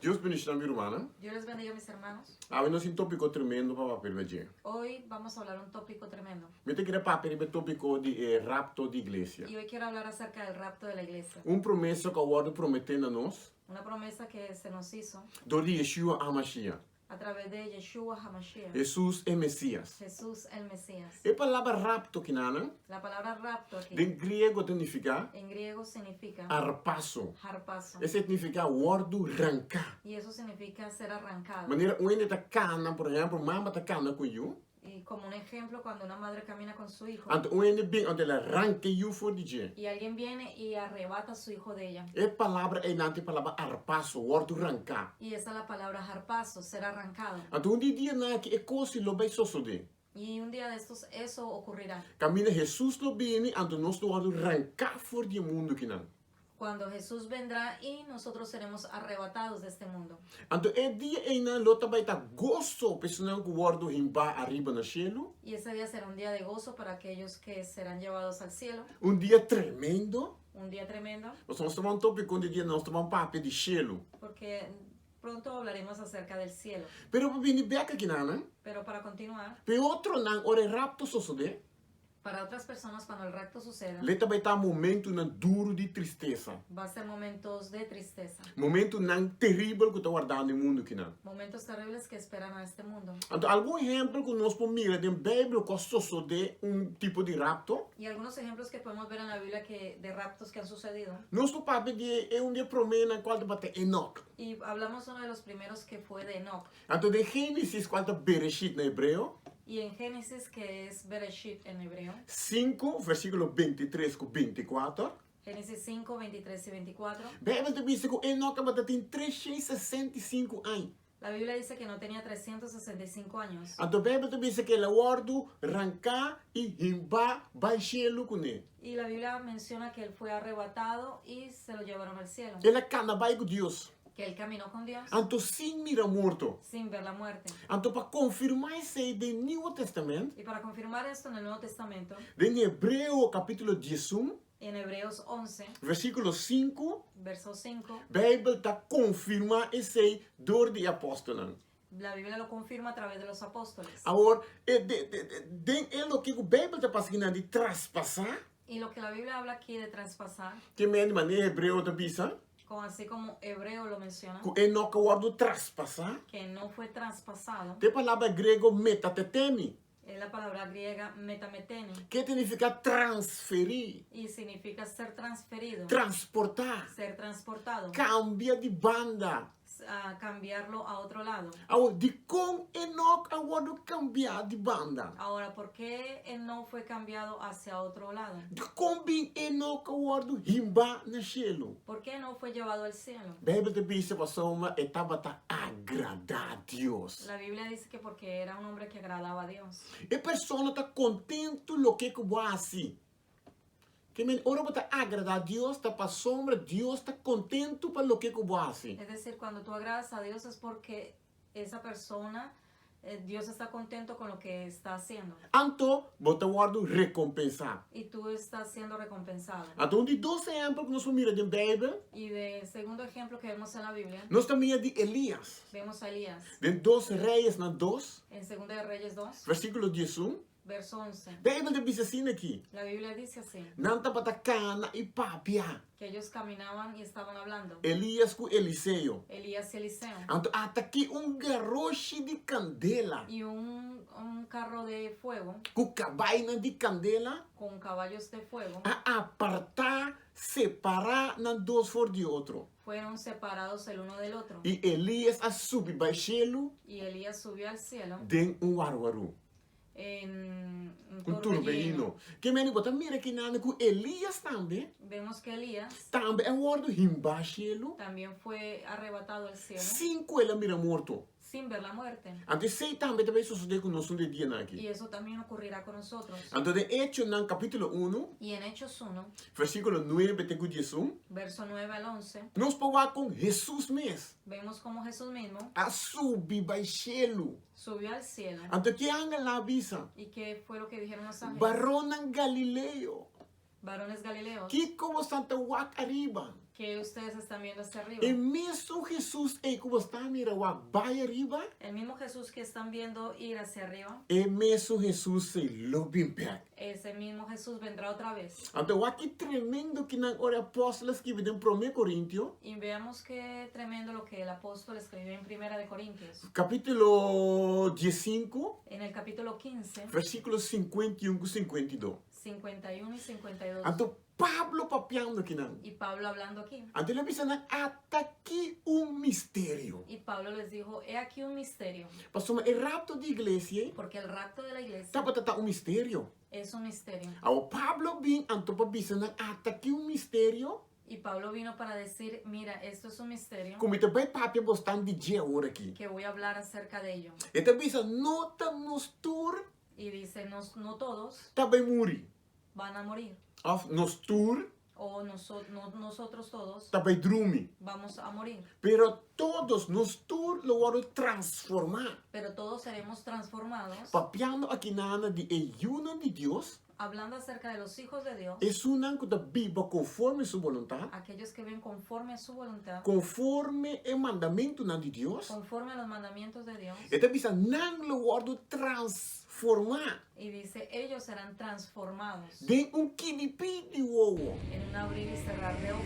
Dios bendiciona mi rumannan. Dios les bendiga mis hermanos. Awe nos tin topico tremendo pa papia riba dje. Hoy vamos a hablar un tópico tremendo. Mi ta kere papia riba e topico di e rapto di iglesia. Y hoy quiero hablar acerca del rapto de la iglesia. Un promesa cu a wordo promete na nos. Una promesa que se nos hizo. Dor di Yeshua HaMashiach. A través de Yeshua HaMashiach. Hesus e Mesias. Jesús el Mesías. E palabra rapto kinanan. La palabra rapto aki. Den griego ta nifica. En griego significa. Arpaso. Harpazo. Esei ta nifica wordo ranca. Y eso significa ser arrancado. Manera un hende ta cana, por ehempel, mama ta cana cu yu. Y como un ejemplo, cuando una madre camina con su hijo. Anto un hende bin, anto el a ranca e yu for di dje. Y alguien viene y arrebata su hijo de ella. E palabra einan ta e palabra arpaso, wordo ranca. Y esa la palabra harpazo, ser arrancado. Anto un di dianan aki e cos lo bay sosode. Y un dia de estos eso ocurrirá. Caminda Hesus lo bini, anto nos lo wordo ranca for di e mundo kinan. Cuando Jesús vendrá y nosotros seremos arrebatados de este mundo. Anto e dia einan lo ta bai ta goso pa esunnan ku wòrdu himbá ariba na shelu. Y ese día será un día de gozo para aquellos que serán llevados al cielo. Un dia tremendo. Un día tremendo. Pasobra nos ta ban topi kon di dia nos ta ban papia di shelu. Porque pronto hablaremos acerca del cielo. Pero pa bini bèk akinanan. Pero para continuar. Pa e otronan ora e rapto sosodé. Para otras personas cuando el rapto suceda. Le ta bai ta momentunan duru di tristesa. Va a ser momentos de tristeza. Momentunan teribel ku ta wardando e mundu kinan. Momentos terribles que esperan a este mundo. Anto algun ehempel ku nos por mira den Beibel ku a sosodé un tipo di rapto. Y algunos ejemplos que podemos ver en la Biblia que de raptos que han sucedido. Nos por papia di e un di e proménan kual tabata Enoc. Y hablamos uno de los primeros que fue de Enoc. Anto den Génesis, kual ta Bereshit na hebreo. Y en Génesis, que es Bereshit en hebreo. Sinku, versíkulo bintitres ku bintikuater. Génesis sinku, bintitres y bintikuater. Beibel ta bisa ku Enok tabata tin treshen i sesenta i sinku aña. La Biblia dice que Enoc tenía trescientos sesenta y cinco años. Anto Beibel ta bisa ku el a wòrdu ranká i himbá bai shelu kuné. Y la Biblia menciona que él fue arrebatado y se lo llevaron al cielo. El a kana bai ku Dios. Que él caminó con Dios. Anto sin mira morto. Sin ver la muerte. Anto pa konfirmá esei den Nieuwe Testament. Y para confirmar esto en el Nuevo Testamento. Den Hebreo kapítulo diesun. En Hebreos once. Versíkulo sinku. Verso sinku. Beibel ta konfirmá esei dor di e apòstelnan. La Biblia lo confirma a través de los apóstoles. Awor, e den e loke ku Beibel ta pasa kinan di traspasá. Y lo que la Biblia habla aquí de traspasar. Ke men di manera hebreo ta bisa. Con así como hebreo lo menciona. Ku e no ka wòrdu traspasá. Que no fue traspasado. Ta e palabra griego metatetemi. Es la palabra griega metameteni. Ke ta nifiká transferí. Y significa ser transferido. Transportá. Ser transportado. Kambia di banda. Cambiarlo a otro lado. Awor, dikon Enoc a wòrdu kambiá di banda? Ahora, por qué Enoc fue cambiado hacia otro lado? Dikon bin Enoc a wòrdu himbá na shelu? Por qué Enoc fue llevado al cielo? Beibel ta bisa pasobra e tabata agradá Dios. La Biblia dice que porque era un hombre que agradaba a Dios. E persona ta kontentu loke ku bo a hasi. Ke men ora bo ta agradá Dios ta pasobra Dios ta kontentu pa loke ku bo hasi. Es decir, cuando tú agradas a Dios es porque esa persona, Dios está contento con lo que está haciendo. Anto bo ta wòrdu rekompensá. Y tú estás siendo recompensado. Anto un di dos ehèmpel ku nos por mira den Beibel. Y de segundo ejemplo que vemos en la Biblia. Nos ta mira di Elías. Vemos a Elías. Den Dos Reyesnan dos. En Segunda de Reyes dos. Versíkulo diesun. Verso once. Beibel ta bisa asina aki. La Biblia dice así. Nan tabata kana i papia. Que ellos caminaban y estaban hablando. Elías ku Eliseo. Elías y Eliseo. Anto ata aki un garoshi di kandela. Y un un carro de fuego. Ku kabainan di kandela. Con caballos de fuego. A apartá, separá nan dos for di otro. Fueron separados el uno del otro. I Elías a subi bai shelu. Y Elías subió al cielo. Den un warwarú. En un un torbellino. torbellino. Ke meni bo ta mira kinan ku Elías tambe. Vemos que Elías. Tambe a wòrdu himbá shelu. También fue arrebatado al cielo. Sin ku el a mira morto. Sin ver la muerte. Anto esei tambe ta bai sosodé ku nos un di dianan aki. Y eso también ocurrirá con nosotros. Anto den Echonan kapítulo unu. Y en Hechos uno. Versíkulo nuebe te ku diesun. Verso nuebe al once. Nos por wak kon Hesus mes. Vemos como Jesús mismo. A subi bai shelu. Subió al cielo. Anto ke angelnan a bisa? Y ke fue lo que dijeron los ángeles? Baronnan galileo. Varones galileos. Kiko bosan ta wak ariba? Qué ustedes están viendo hacia arriba? E mesun Hesus ei ku bo sta mira wak bai ariba. El mismo Jesús que están viendo ir hacia arriba. E mesun Hesus ei lo bin bèk. Ese mismo Jesús vendrá otra vez. Anto wak ki tremendo kinan ora e apòstel a skibi den Promé Korintio. Y veamos qué tremendo lo que el apóstol escribió en Primera de Corintios. Kapítulo diesinku. En el capítulo 15. Versíkulo 51 ku 52. 51 y 52. Anto Pablo papiando akinan. Y Pablo hablando aquí. Anto el a bisa nan, Ata aki un misterio. Y Pablo les dijo, He aquí un misterio. Pasobra e rapto di iglesia ei. Porque el rapto de la iglesia. Tabata ta un misterio. Es un misterio. Awor Pablo bin anto pa bisa nan, Ata aki un misterio. Y Pablo vino para decir, Mira, esto es un misterio. Ku mi ta bai papia bosnan di dje awor aki. Que voy a hablar acerca de ello. E ta bisa, No ta nos tur. Y dice, Nos, no todos. Ta bai muri. Van a morir. Of nos tur. O noso, no, nosotros todos. Ta bai drumi. Vamos a morir. Pero todos, nos tur lo wòrdu transformá. Pero todos seremos transformados. Papiando akinana di e yunan di Dios. Hablando acerca de los hijos de Dios. Esunnan ku ta biba konforme su boluntat. Aquellos que viven conforme a su voluntad. Konforme e mandamentunan di Dios. Conforme a los mandamientos de Dios. E ta bisa nan lo wòrdu transformá. Y dice, ellos serán transformados. Den un kinipí di wowo. En un abrir y cerrar de ojos.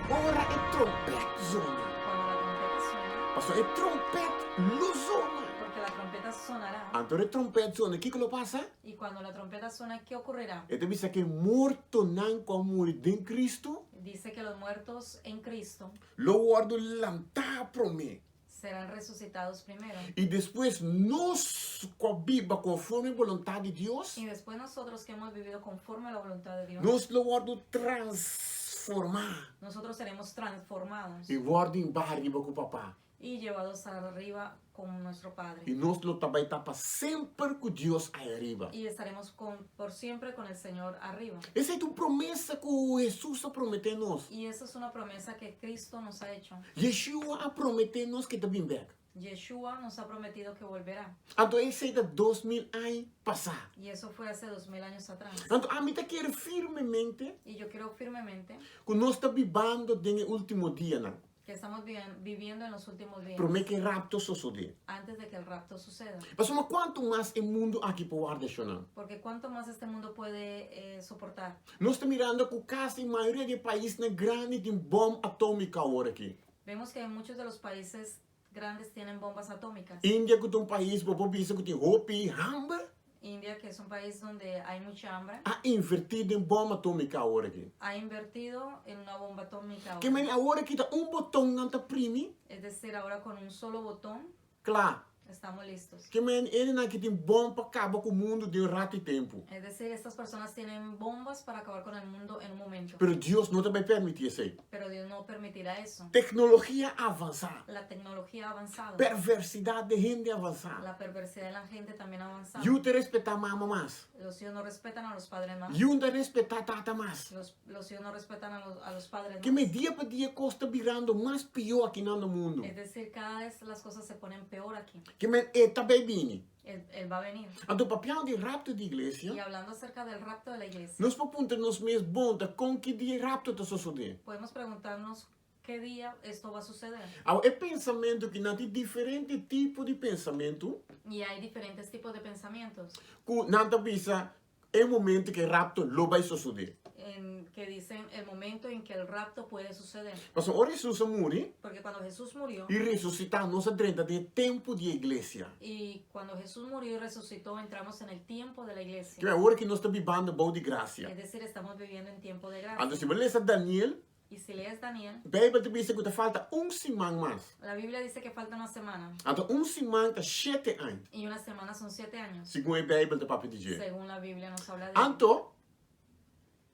Ora e trompèt zona. Cuando la trompeta suene. Pasobra e trompèt lo zona. Porque la trompeta sonará. Anto ora e trompèt zona, kiko lo pasa? Y cuando la trompeta suena, qué ocurrirá? E ta bisa ku e mortonan ku a muri den Cristo. Dice que los muertos en Cristo. Lo wòrdu lantá promé. Serán resucitados primero. I despues nos ku a biba konforme boluntat di Dios. Y después nosotros que hemos vivido conforme a la voluntad de Dios. Nos lo wòrdu transformá. Nosotros seremos transformados. I wòrdu himbá riba ku Papá. Y llevados arriba con nuestro Padre. I nos lo ta bai ta pa semper ku Dios ai ariba. Y estaremos con por siempre con el Señor arriba. Esei ta un promesa ku Hesus a prometé nos. Y esa es una promesa que Cristo nos ha hecho. Yeshua a prometé nos ku e ta bin bèk. Yeshua nos ha prometido que volverá. Anto esei ta 2000 aña pasá. Y eso fue hace 2000 años atrás. Anto ami ta kere firmemente. Y yo creo firmemente. Ku nos ta bibando den e último dianan. Que estamos viviendo en los últimos días. Promé ku e rapto sosodé. Antes de que el rapto suceda. Pasobra kuantu mas e mundu aki por warda eshonan? Porque cuánto más este mundo puede soportar. Nos ta mirando ku kasi mayoria di e paisnan grandi tin bòm atómiko awor aki. Vemos que muchos de los países grandes tienen bombas atómicas. India ku ta un pais bo por bisa ku tin hopi hamber. India que es un país donde hay mucha hambre. A invertí den bòm atómiko awor aki. Ha invertido en una bomba atómica ahora. Ke meni awor aki ta un boton nan ta primi. Es decir, ahora con un solo botón. Kla. Estamos listos. Ke men hendenan ki tin bòm pa kaba ku mundu den un ratu di tempu. Es decir, estas personas tienen bombas para acabar con el mundo en un momento. Pero Dios no ta bai permití esei. Pero Dios no permitirá eso. Teknologia a avansá. La tecnología ha avanzado. Perversidat den hende a avansá. La perversidad de la gente también ha avanzado. Yu ta respetá mama mas. Los hijos no respetan a los padres más. Yu no ta respetá tata mas. Los, los hijos no respetan a los, a los padres Ke más. men dia pa dia kos ta birando mas pió akinan na mundu. Es decir, cada vez las cosas se ponen peor aquí. Ke men e ta bai bini. Él, él va a venir. Anto papiando di rapto di iglesia, Y hablando acerca del rapto de la iglesia, nos por puntra nos mes bon ta kon ki dia e rapto ta sosodé. podemos preguntarnos qué día esto va a suceder. Awa e pensamentu ki nan tin diferente tipo di pensamentu. Y hay diferentes tipos de pensamientos. Ku nan ta bisa e momento ku e rapto lo bai sosodé. En que dicen el momento en que el rapto puede suceder. Pasobra ora Hesus a muri. Porque cuando Jesús murió. I resusitá nos a drenta den e tempu di e iglesia. Y cuando Jesús murió y resucitó entramos en el tiempo de la iglesia. Ke awor ki nos ta bibando bou di grasia. Es decir, estamos viviendo en tiempo de gracia. Anto si bo lesa Daniel. Y si lees Daniel. Beibel ta bisa ku ta falta un siman mas. La Biblia dice que falta una semana. Anto un siman ta shete aña. Y una semana son siete años. Segun e Beibel ta papia di dje. Según la Biblia nos habla de. Anto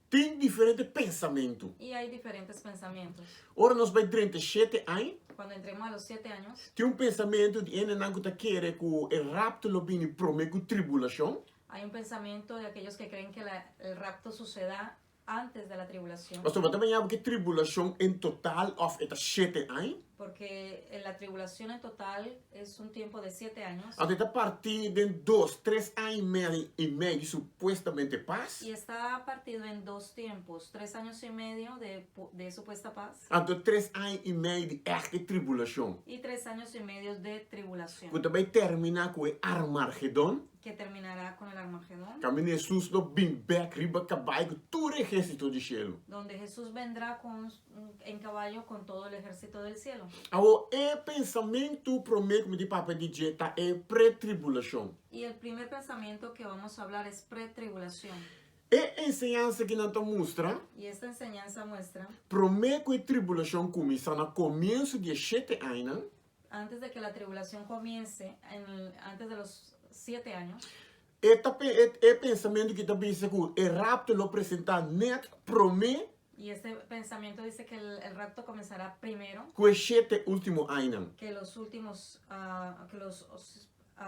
tin diferente pensamentu. Y hay diferentes pensamientos. Ora nos bai drenta shete aña. Cuando entremos a los siete años. Tin un pensamentu di hendenan ku ta kere ku e rapto lo bini promé ku tribulashon. Hay un pensamiento de aquellos que creen que la el rapto suceda antes de la tribulación. Pasobra bo ta baña bo ku e tribulashon en total òf e ta shete aña? Porque la tribulación en total es un tiempo de siete años. Anto e ta partí den dos, tres aña i medio i medio di supuestamente pas. Y está partido en dos tiempos, tres años y medio de de supuesta paz. Anto tres aña i medio di èchte tribulashon. Y tres años y medio de tribulación. Ku ta bai terminá ku e Armargedon. Que terminará con el Armagedón. Kaminda Hesus lo bin bèk riba kabai ku tur ehérsito di shelu. Donde Jesús vendrá con en caballo con todo el ejército del cielo. Awor, e pensamentu promé ku mi tin papia di dje ta e pretribulashon. Y el primer pensamiento que vamos a hablar es pretribulación. E enseñansa ki nan ta mustra. Y esta enseñanza muestra. Promé ku e tribulashon kuminsá na komienso di e shete añanan. Antes de que la tribulación comience, en antes de los siete años. E ta e pensamentu ki ta bisa ku e rapto lo presentá nèt promé. Y este pensamiento dice que el el rapto comenzará primero. Ku e shete último añanan. Que los últimos que los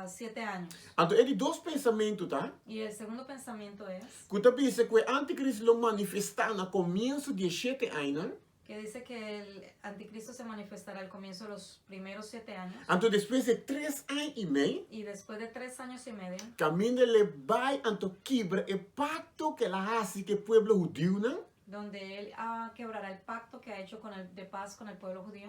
siete años. Anto e di dos pensamentu ta. Y el segundo pensamiento es. Ku ta bisa ku e anticristo lo manifestá na komienso di e shete añanan. Que dice que el anticristo se manifestará al comienzo de los primeros siete años. Anto despues di tres aña i mei. Y después de tres años y medio. Kaminda el e bai anto kibra e pakto ku el a hasi ku e pueblo hudiunan. Donde él a quebrará el pacto que ha hecho con el de paz con el pueblo judío.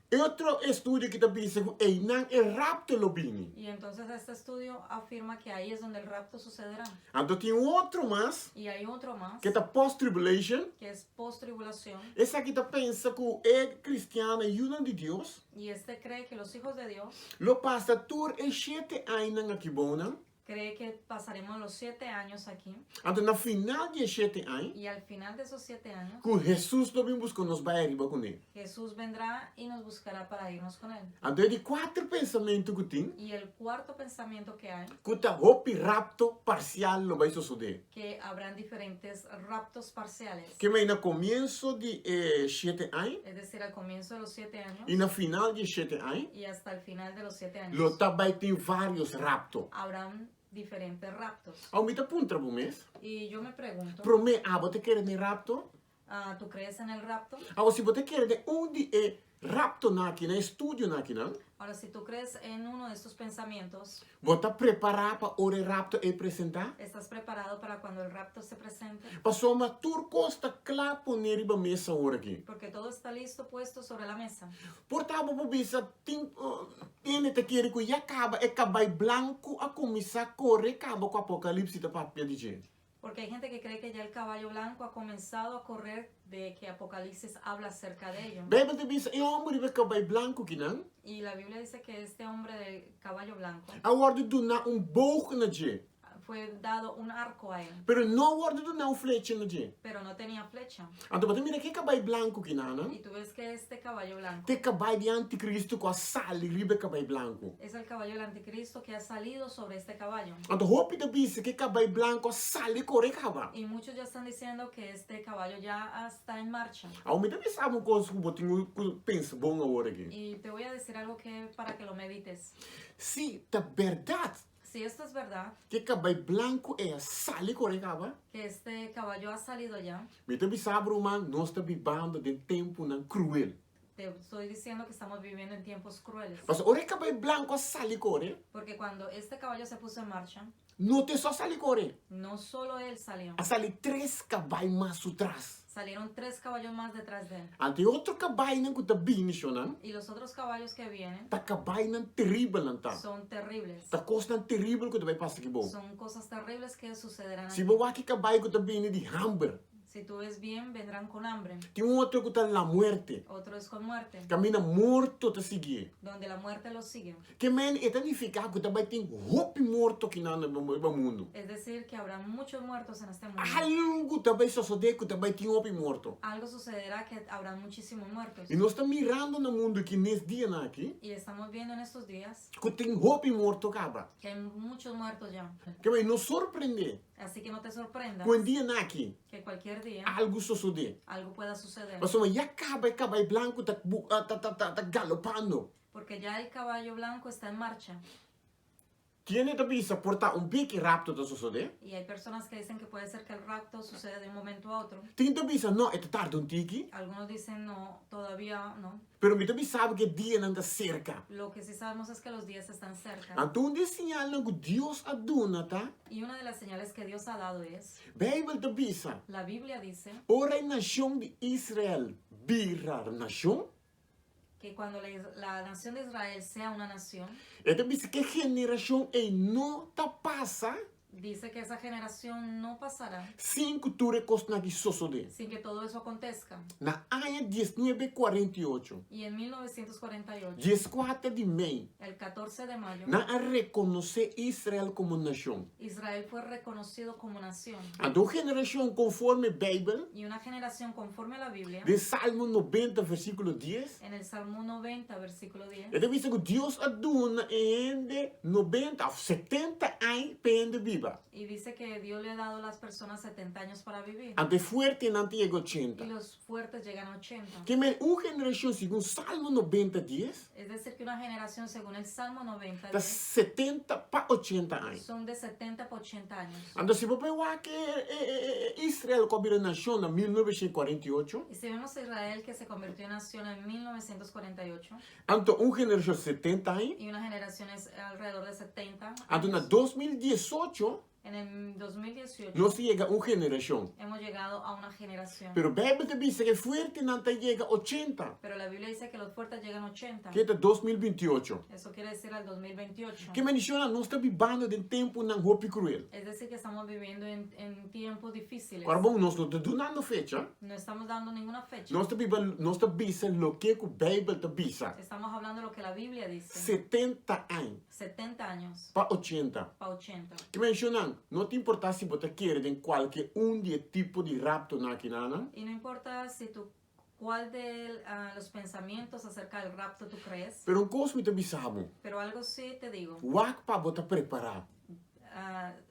E otro estudio ki ta bisa ku einan e rapto lo bini. Y entonces este estudio afirma que ahí es donde el rapto sucederá. Anto tin un otro mas. Y hay otro mas. Ke ta post-tribulation. Que es post-tribulación. Esaki ta pensa ku e kristiannan, yunan di Dios. Y este cree que los hijos de Dios. Lo pasa tur e shete añanan aki bounan. Cree que pasaremos los siete años aquí. Anto na final di e shete aña. Y al final de esos siete años. Ku Hesus lo bin buska nos bai ariba kuné. Jesús vendrá y nos buscará para irnos con él. Anto e di kuater pensamentu ku tin. Y el cuarto pensamiento que hay. Ku ta hopi rapto parsial lo bai sosodé. Que habrán diferentes raptos parciales. Ke mei na komienso di e shete aña. Es decir, al comienzo de los siete años. I na final di e shete aña. Y hasta el final de los siete años. Lo ta bai tin varios rapto. Habrán diferentes raptos. Awo mi ta puntra bo mes. Y yo me pregunto. Promé abo ta kere den rapto? Tu crees en el rapto? Awo si bo ta kere den un di e raptonan aki, nan e studionan aki nan. Ahora si tu crees en uno de estos pensamientos. Bo ta prepará pa ora e rapto ei presentá? Estás preparado para cuando el rapto se presente? Pasobra tur kos ta kla poné riba mesa ora aki. Porque todo está listo puesto sobre la mesa. Por ta bo por bisa tin hende ta kere ku ya kaba e kabai blanku a kuminsá kore kaba ku Apokalipsis ta papia di dje. Porque hay gente que cree que ya el caballo blanco ha comenzado a correr de que Apocalipsis habla acerca de ello. Bijbel ta bisa e homber riba e cabai blanco kinan. Y la Biblia dice que este hombre del caballo blanco. A wordo duna un boog na dje. Fue dado un arco a él. Pero no a wordo duna un flecha na dje. Pero no tenía flecha. Anto bo ta mira ke cabai blanco kinanan. Y tú ves que este caballo blanco. Ta e cabai di anticristo cu a sali riba e cabai blanco. Es el caballo del anticristo que ha salido sobre este caballo. Anto hopi ta bisa ku e kabai blanku a sali kore kaba. Y muchos ya están diciendo que este caballo ya está en marcha. Awor mi ta bisa bo un kos ku bo tin ku pensa bon awor aki. Y te voy a decir algo que para que lo medites. Si ta bèrdat. Si esto es verdad. Ku e kabai blanku ei a sali kore kaba. Que este caballo ha salido ya. Mi ta bisa bo ruman, nos ta bibando den tempunan kruel. Te estoy diciendo que estamos viviendo en tiempos crueles. Pasobra ora e kabai blanku a sali kore. Porque cuando este caballo se puso en marcha. No te so a sali kore. No solo él salió. A sali tres kabai mas su tras. Salieron tres caballos más detrás de él. Anto e otro kabainan ku ta bini shonnan. Y los otros caballos que vienen. Ta kabainan teribelnan ta. Son terribles. Ta kosnan teribel ku ta bai pasa aki bou. Son cosas terribles que sucederán Si aquí. bo wak e kabai ku ta bini di hamber. Si tú ves bien, vendrán con hambre. Tin un otro ku ta la muerte. Otro es con muerte. Kaminda morto ta siguié. Donde la muerte los sigue. Ke men e ta nifiká ku ta bai tin hopi morto kinan na riba mundu. Es decir, que habrá muchos muertos en este mundo. Algu ta bai sosodé ku ta bai tin hopi morto. Algo sucederá que habrá muchísimos muertos. I nos ta mirando na mundu aki nes dianan aki. Y estamos viendo en estos días. Ku tin hopi morto kaba. Que hay muchos muertos ya. Ke men no sorprendé. Así que no te sorprendas. Ku un dia naki. Que cualquier día. Algu sosodé. Algo pueda suceder. Pasobra ya kaba e kabai blanku ta ta ta ta galopando. Porque ya el caballo blanco está en marcha. Tin hende ta bisa por ta un biki rapto ta sosodé. Y hay personas que dicen que puede ser que el rapto suceda de un momento a otro. Tin ta bisa no, e ta tarda un tiki. Algunos dicen no, todavía no. Pero mi ta bisa bo ku e dianan ta serka. Lo que sí sabemos es que los días están cerca. Anto un di e señalnan ku Dios a duna ta. Y una de las señales que Dios ha dado es. Beibel ta bisa. La Biblia dice. Ora e nashon di Israel bira nashon. Que cuando la la nación de Israel sea una nación. E ta bisa ku e generashon ei no ta pasa. Dice que esa generación no pasará. Sin ku tur e kosnan aki sosodé. Sin que todo eso acontezca. Na aña diesnuebe kuarenta i ocho. Y en 1948. Dieskuater di mei. El catorce de mayo. Nan a rekonosé Israel komo nashon. Israel fue reconocido como nación. Anto un generashon konforme Beibel. Y una generación conforme a la Biblia. Den Salmo nobenta versíkulo dies. En el Salmo noventa versículo dies. E ta bisa ku Dios a duna e hende nobenta òf setenta aña pa e hende biba. Y dice que Dios le ha dado a las personas setenta años para vivir. Anto e fuertenan ta yega ochenta. Y los fuertes llegan a ochenta. Ke men un generashon segun Salmo nobenta dies. Es decir que una generación según el Salmo noventa Ta dies. setenta pa ochenta aña. Son de setenta pa ochenta años. Anto si bo por wak e Israel ku a bira nashon na 1948. Y si vemos a Israel que se convirtió en nación en 1948. Anto un generashon setenta aña. Y una generación es alrededor de setenta años. Anto na 2018. En el 2018. Nos a yega un generashon. Hemos llegado a una generación. Pero Bijbel ta bisa ku e fuertenan ta yega ochenta. Pero la Biblia dice que los fuertes llegan ochenta. Ke ta 2028. Eso quiere decir al 2028. Ke mendishonnan nos ta bibando den tempunan hopi kruel. Es decir que estamos viviendo en en tiempos difíciles. Ora bon, nos no ta dunando fecha. No estamos dando ninguna fecha. Nos ta biba, nos ta bisa loke ku Bijbel ta bisa. Estamos hablando lo que la Biblia dice. Setenta añ. Setenta años. Pa ochenta. Pa ochenta. Ke menshonan, no ta importa si bo ta kere den kualke un di e tipo di raptonan akinanan. Y no importa si tu cual de los pensamientos acerca del rapto tu crees. Pero un kos mi ta bisa bo. Pero algo si te digo. Wak pa bo ta prepará.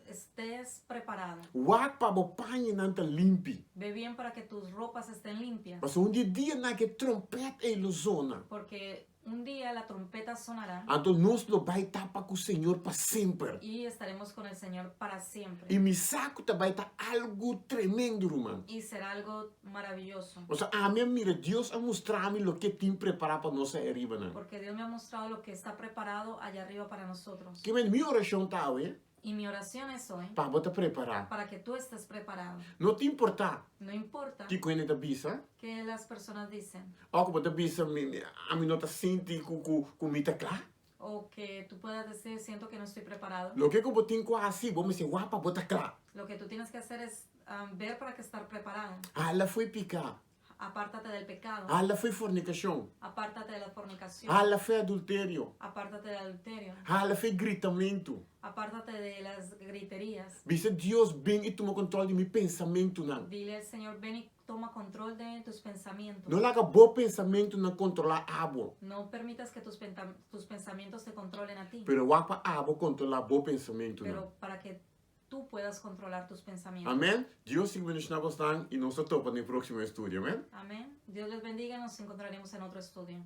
Estés preparado. Wak pa bo pañanan ta limpi. Ve bien para que tus ropas estén limpias. Pasobra un di e dianan ku e trompèt ei lo zona. Porque Un dia la trompeta sonará. Anto nos lo bai ta pa ku Señor pa semper. Y estaremos con el Señor para siempre. I mi sa ku ta bai ta algu tremendo, ruman. Y será algo maravilloso. Pasobra ami a mira, Dios a mustra mi loke tin prepará pa nos ei aribanan. Porque Dios me ha mostrado lo que está preparado allá arriba para nosotros. Kimen mi orashon ta awe? Y mi oración es hoy. Pa bo ta prepará. Para que tú estés preparado. No ta importá. No importa. Kiko hende ta bisa. Ke las personas dicen. O ku bo ta bisa mi, ami no ta sinti ku ku ku mi ta kla. O que tú puedas decir siento que no estoy preparado. Loke ku bo tin ku hasi, bo mester wak pa bo ta kla. Lo que tú tienes que hacer es ver para que estar preparado. Hala fo'i piká. Apártate del pecado. Hala fo'i fornicacion. Apártate de la fornicación. Hala fo'i adulterio. Apártate del adulterio. Hala fo'i gritamentu. Apártate de las griterías. Bisa Dios, Bin i tuma control di mi pensamentunan. Dile al Señor, Ven y toma control de tus pensamientos. No laga bo pensamentunan controla abo. No permitas que tus tus pensamientos te controlen a ti. Pero wak pa abo controla bo pensamentunan. Pero para que tú puedas controlar tus pensamientos. Amen. Dios sigui bendiciona bosnan y nos ta topa den e proximo estudio. Amen. Amen. Dios les bendiga, nos encontraremos en otro estudio.